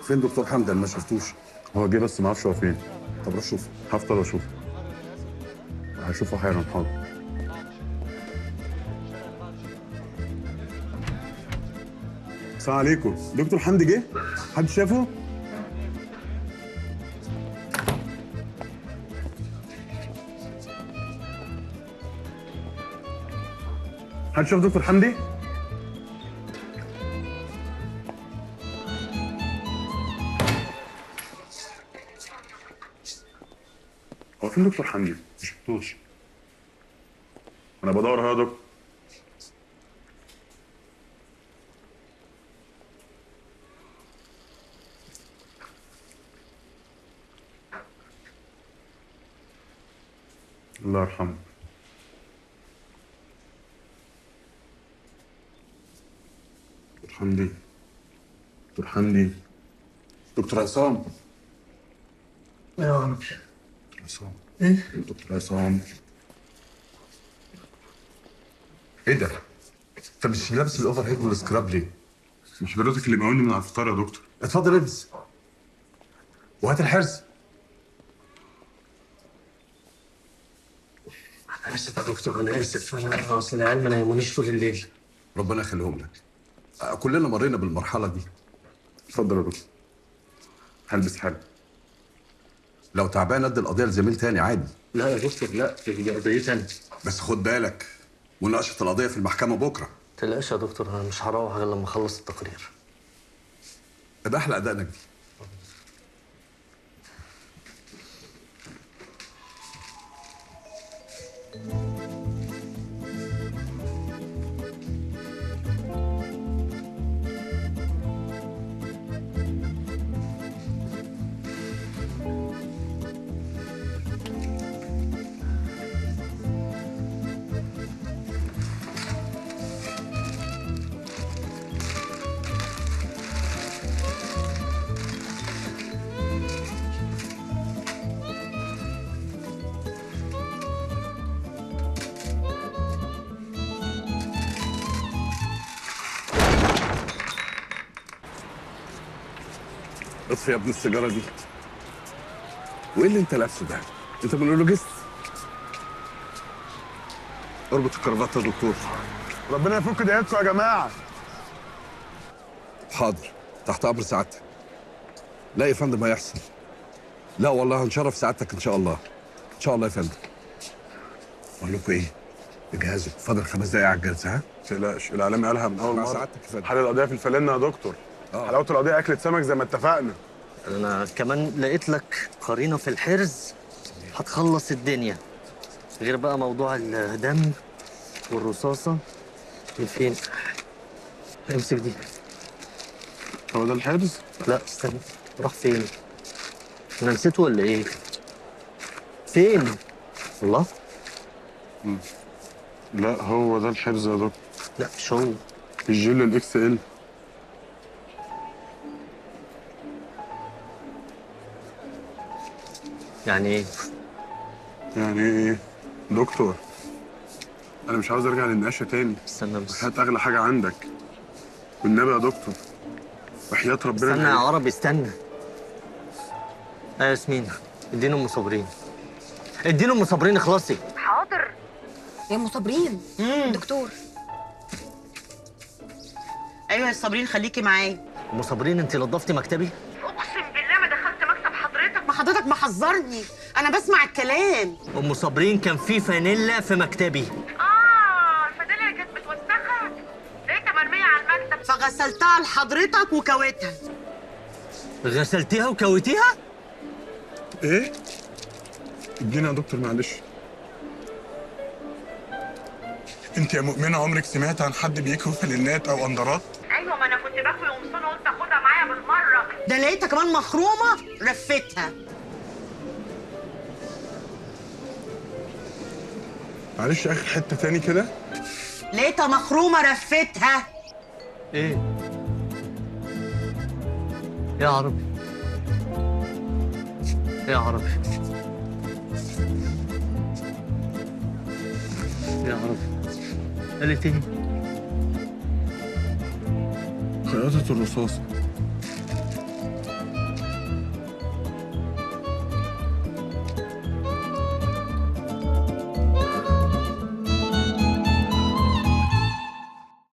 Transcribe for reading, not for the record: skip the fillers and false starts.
فين دكتور حمدي؟ انا ما شفتوش. هو جه بس ما اعرفش هو فين. طب روح شوفه. هفضل اشوفه. هشوفه حالا. حاضر. السلام عليكم. دكتور حمدي جه؟ حد شافه؟ حد شاف دكتور حمدي؟ هو فين دكتور حمدي؟ ما شفتوش. انا بدور اهو يا دكتور. الله يرحمه. دكتور حمدي، دكتور حمدي، دكتور عصام. يا عربي. دكتور عصام. ايه؟ دكتور عصام. ايه ده؟ انت مش لابس ال overhead وال scrub ليه؟ مش حضرتك اللي مقاولني من على الفطار يا دكتور. اتفضل البس وهات الحرز. انا اسف يا دكتور، انا اسف، انا اصل العيال ما نيمونيش طول الليل. ربنا يخليهم لك. كلنا مرينا بالمرحلة دي. اتفضل يا دكتور. هلبس حالا. لو تعبان ادي القضية لزميل تاني عادي. لا يا دكتور لا، دي قضيتي انا. بس خد بالك، مناقشة القضية في المحكمة بكره. ما تقلقش يا دكتور، انا مش هروح غير لما اخلص التقرير. ابقى احلق دقنك دي. اطفي يا ابن السيجارة دي. وايه اللي انت لابسه ده؟ انت مونولوجيست. اربط الكرافته يا دكتور. ربنا يفك دقيقتكم يا جماعة. حاضر، تحت امر سعادتك. لا يا فندم هيحصل. لا والله هنشرف سعادتك ان شاء الله. ان شاء الله يا فندم. بقول لكم ايه؟ اجهزوا، فاضل 5 دقايق على الجلسة. ها؟ ما تقلقش، الاعلام قالها من اول مرة. مع سعادتك يا فندم. حل القضية في الفلانه يا دكتور. حلاوة القضية اكله سمك زي ما اتفقنا. انا كمان لقيت لك قرينه في الحرز هتخلص الدنيا، غير بقى موضوع الدم والرصاصه. من فين؟ امسك دي. هو ده الحرز؟ لا استنى، راح فين؟ انا نسيته ولا ايه؟ فين؟ الله. لا هو ده الحرز يا دكتور. لا مش هو. الجل ال XL. يعني ايه؟ يعني ايه؟ دكتور انا مش عاوز ارجع للنقاشه تاني. استنى بس، هات اغلى حاجة عندك والنبي يا دكتور، وحياة ربنا. استنى يا عربي استنى. يا ياسمين اديني ام صابرين، اديني ام صابرين اخلصي. حاضر يا ام صابرين. دكتور. ايوه يا صابرين خليكي معايا. ام صابرين انت نظفتي مكتبي؟ اقسم بالله ما دخلت مكتب حضرتك، ما حضرتك محذرني، انا بسمع الكلام. ام صابرين كان في فانيلا في مكتبي. الفانيلا اللي كانت متوسخه لقيتها مرمية على المكتب فغسلتها لحضرتك وكويتها. غسلتيها وكويتيها؟ ايه؟ ادينا يا دكتور معلش. انت يا مؤمنة عمرك سمعت عن حد بيكوي فانيلات او اندرات؟ ايوه ما انا كنت باكوي قمصان وقلت اخدها معايا بالمرة. ده لقيتها كمان مخرومه رفتها. معلش اخر حتة تاني كده. لقيتها مخرومه رفتها. ايه؟ يا عربي يا عربي يا عربي. قالت ايه؟ خياطة الرصاصة.